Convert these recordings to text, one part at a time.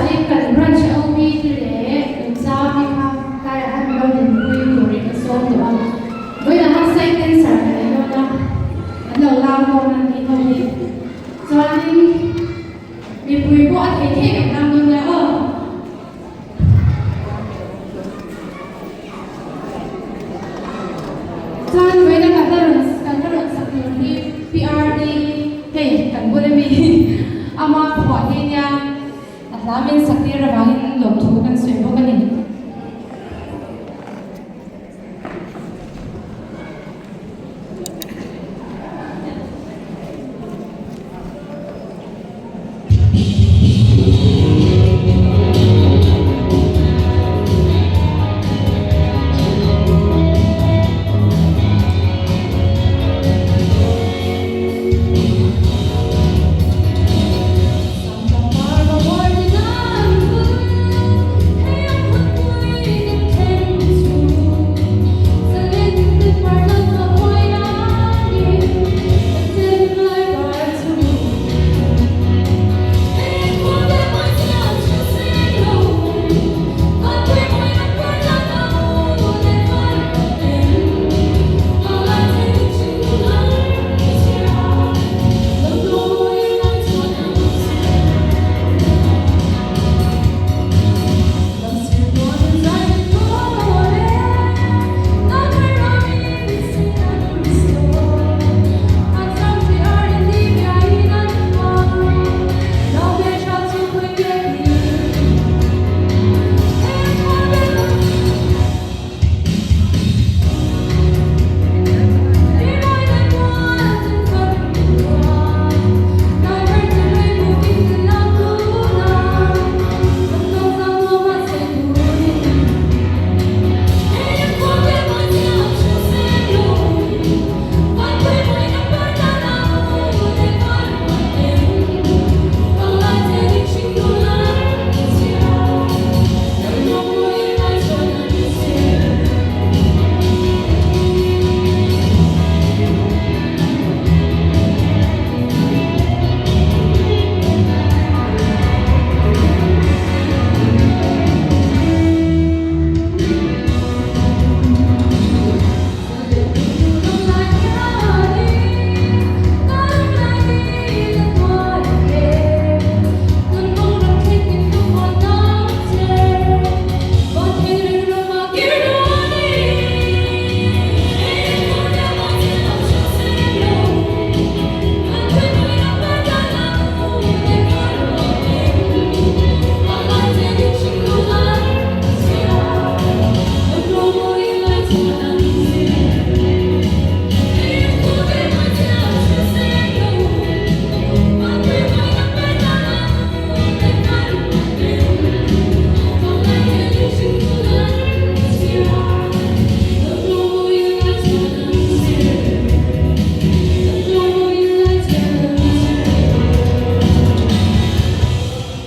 hmasain kan branch OP te leh Nunzami kha tlaiah khan min lo dinpui turin ka sawm tawh a. Vawiinah khan side dancer ka nei dawn a, an lo lam dawn a ni ho hi. Chuanin mipui pawh a thei thei kan lam dawn nia aw. Chuan vawiina kan la rawn kan la rawn sak tur hi PRD hei kan bula mi hi ama phuah hi nia a hla min sak tir avangin lawmthu kan sawi bawk a ni.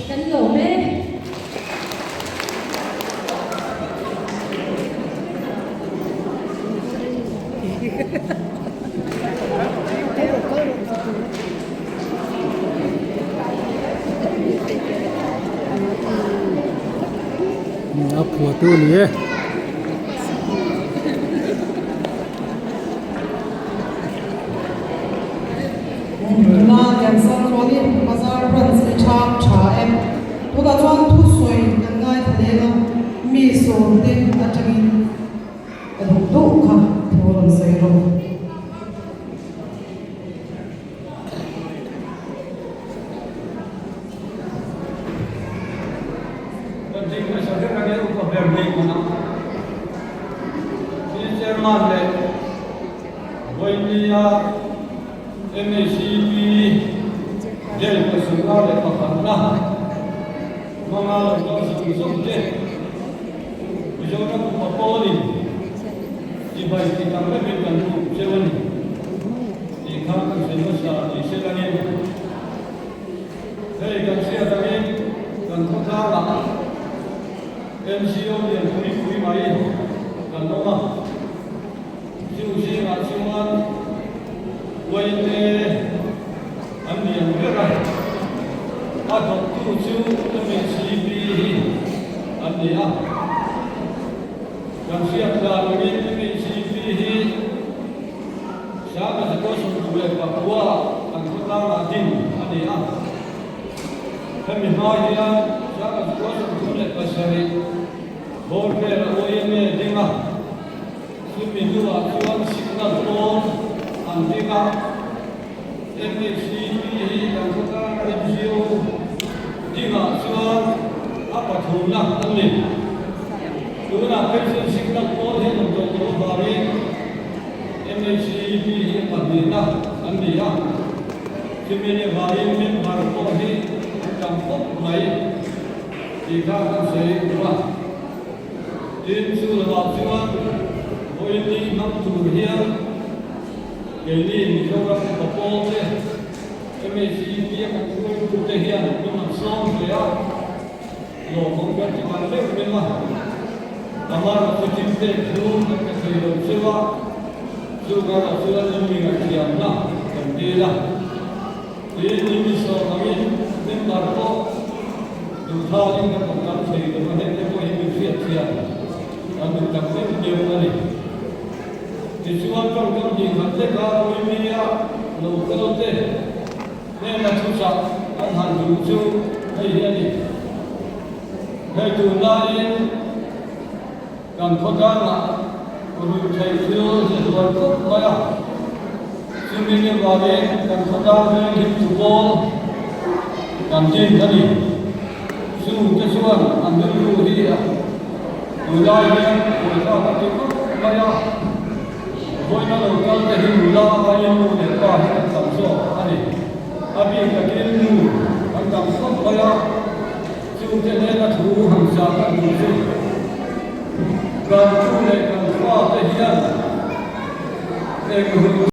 Kan lawm e. A phuahtu a ni e. Nula Liansangkawni Bazar branch i tha tha e. Tunah chuan thusawi kan ngaithla leng a, mi sawmte atangin ka duh duh kha thu rawn sawi rawh. Kan ding hmasa ber angin upa ber nei hman a, Pi Chairman leh Vawinia MHCP Jail pasarih leh pakhatna hmanga lo kal zawng zawng te Mizoram upa pawlin chibai ti tam vek kan buk cheu a ni tih kha kan sawi hmasa ni se langin hei kan hriat angin kan khawtlangah NGO lian pui pui mai kan awm a. Chu zingah chuan Uaite an lian ber a. A thawktu chu MHCP hi an ni a. Kan hriat dan angin MHCP hi 1969 an khawtlangah din a ni a. Hemi hma hian 1937 bawr vel a YMA ding a, chumi hnuah chuan signal pawn an ding a. MHCP hi kan khawtlang NGO dingah chuan a pathumna an ni. Tunah phei chuan signal pawl hian awm tawh loh avangin MHCP hi a pahnihna an ni a. Chumi ni avangin member pawh hi an tam khawp mai tih kha kan sawi duh a. Tin, chu lamah chuan vawiin hmang tur hian Keini Mizoram upa pawl te, MHEP a kan hruaitu te hian hmun an sawm hle a, lawmawm kan ti ngai meuh meuh a, Amara chu thil pek chu kan pe thei lo cheu a, chu karah chuan in mi ngaihthiamna kan dil a, tin in mi sawm angin member pawh duhthalin kan awm tam thei lo a, hengte pawh hi min hriatthiam kan duh tak meuh meuh a ni. Tichuan tawngkam hnih khat leka Puimia lo kal te hnena thuchah an han duh chu hei hi a ni. Hei tun laiin kan khawtlangah ruh theih thil hi a hluar khawp mai a, chumi ni vangin kan khawtlang veng him tu pawl kan din a ni. Chungte chuan an rilru hi a Tunlai hian buaithlak a ti khawp mai a, vawiina lo kal te hi nula aiin nu leh pa hi an tam zawk a ni. A bik takin nu an tam khawp mai a, chungte hnena thu han zah kan duh chu kan tu leh kan fa te hian eng hun.